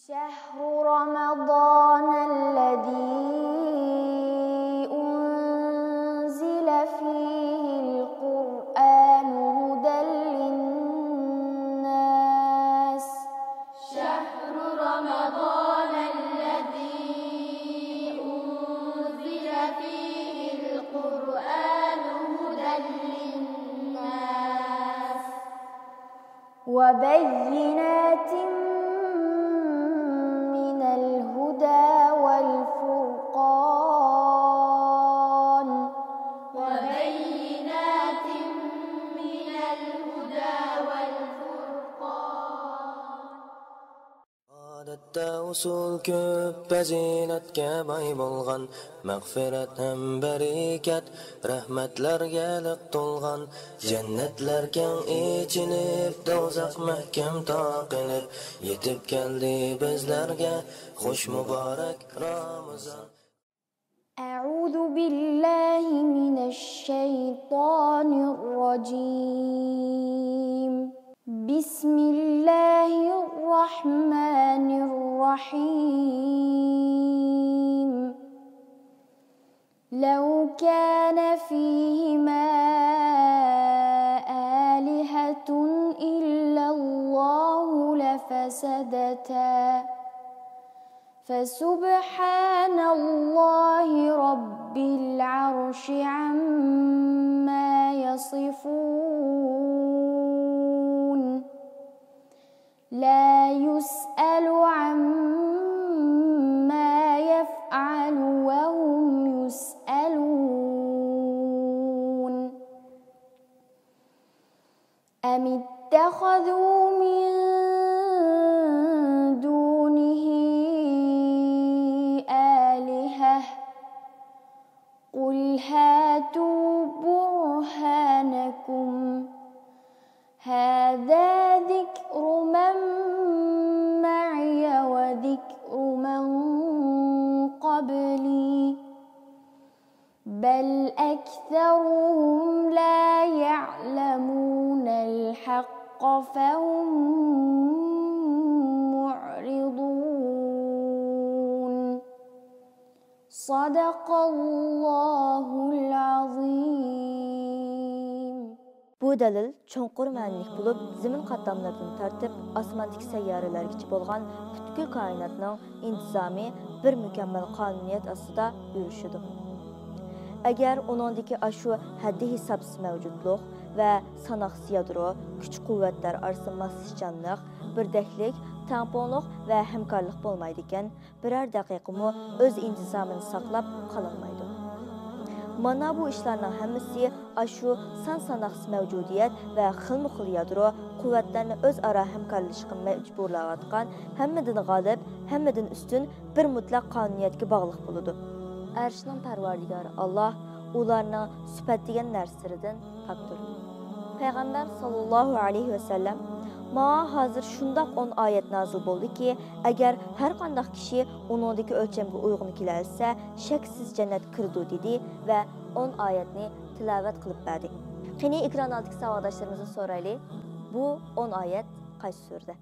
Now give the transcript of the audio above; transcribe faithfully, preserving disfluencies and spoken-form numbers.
شهر رمضان الذي أنزل فيه القرآن هدى للناس. شهر رمضان الذي أنزل فيه القرآن هدى للناس. وبينات من الهدى والفرقان. وبينات من الهدى والفرقان. ئادەتتە ئۇسۇل كۆپ، پەزىلەتكە باي بولغان، مەغپىرەت ھەم بەرىكەت، رەھمەتلەرگە لىق تولغان، جەننەتلەر كەڭ ئېچىلىپ، دوزاخ مەھكەم تاقىلىپ، يېتىپ كەلدى بىزلەرگە خۇش مۇبارەك رامىزان. أعوذ بالله من الشيطان الرجيم. بسم الله الرحمن الرحيم. لو كان فيهما آلهة إلا الله لفسدتا. فسبحان الله رب العرش عما يصفون. لا يسأل عما يفعل وهم يسألون. أم اتخذوا من دونه آلهة؟ قل هاتوا برهانكم. هذا ذكر من معي وذكر من قبلي. بل أكثرهم لا يعلمون الحق فهم معرضون. صدق الله العظيم. بۇ دەلىل چوڭقۇر مەنىلىك بولۇپ، زېمىن قاتلاملىرىدىن تارتىپ ئاسماندىكى سەييارىلەرگىچە بولغان پۈتكۈل كائىناتنىڭ ئىنتىزامى بىر مۇكەممەل قانۇنىيەت ئاستىدا يۈرۈشىدۇ. ئەگەر ئۇنىڭدىكى ئاشۇ ھەددى-ھېسابسىز مەۋجۇتلۇق ۋە ساناقسىز يادرو، كۈچ-قۇۋۋەتلەر ئارىسىدا ماسلىشىشچانلىق، بىردەكلىك، تەڭپۇڭلۇق ۋە ھەمكارلىق بولمايدىكەن، بىرەر دەقىقىمۇ ئۆز ئىنتىزامىنى ساقلاپ قالالمايدۇ. مانا بۇ ئىشلارنىڭ ھەممىسى ئاشۇ سان-ساناقسىز مەۋجۇدىيەت ۋە خىلمۇخىل يادرو قۇۋۋەتلەرنى ئۆزئارا ھەمكارلىشىشقا مەجبۇرلاۋاتقان ھەممىدىن غالىب، ھەممىدىن ئۈستۈن بىر مۇتلەق قانۇنىيەتكە باغلىق بولىدۇ. ئەرشنىڭ پەرۋەردىگارى ئاللاھ ئۇلارنىڭ سۈپەت دېگەن نەرسىلىرىدىن پاكتۇر. پەيغەمبەر ساللاللاھۇ ئەلەيھى ۋەسەللەم، ماڭا ھازىر شۇنداق ئون ئايەت نازىل بولدىكى، ئەگەر ھەر قانداق كىشى ئۇنىڭدىكى ئۆلچەمگە ئۇيغۇن كېلەلىسە، شەكسىز جەننەتكە كىرىدۇ، دېدى ۋە ئون ئايەتنى تىلاۋەت قىلىپ بەردى. قېنى، ئېكران ئالدىدىكى ساۋاقداشلىرىمىزدىن سورايلى، بۇ ئون ئايەت قايسى سۈرىدە؟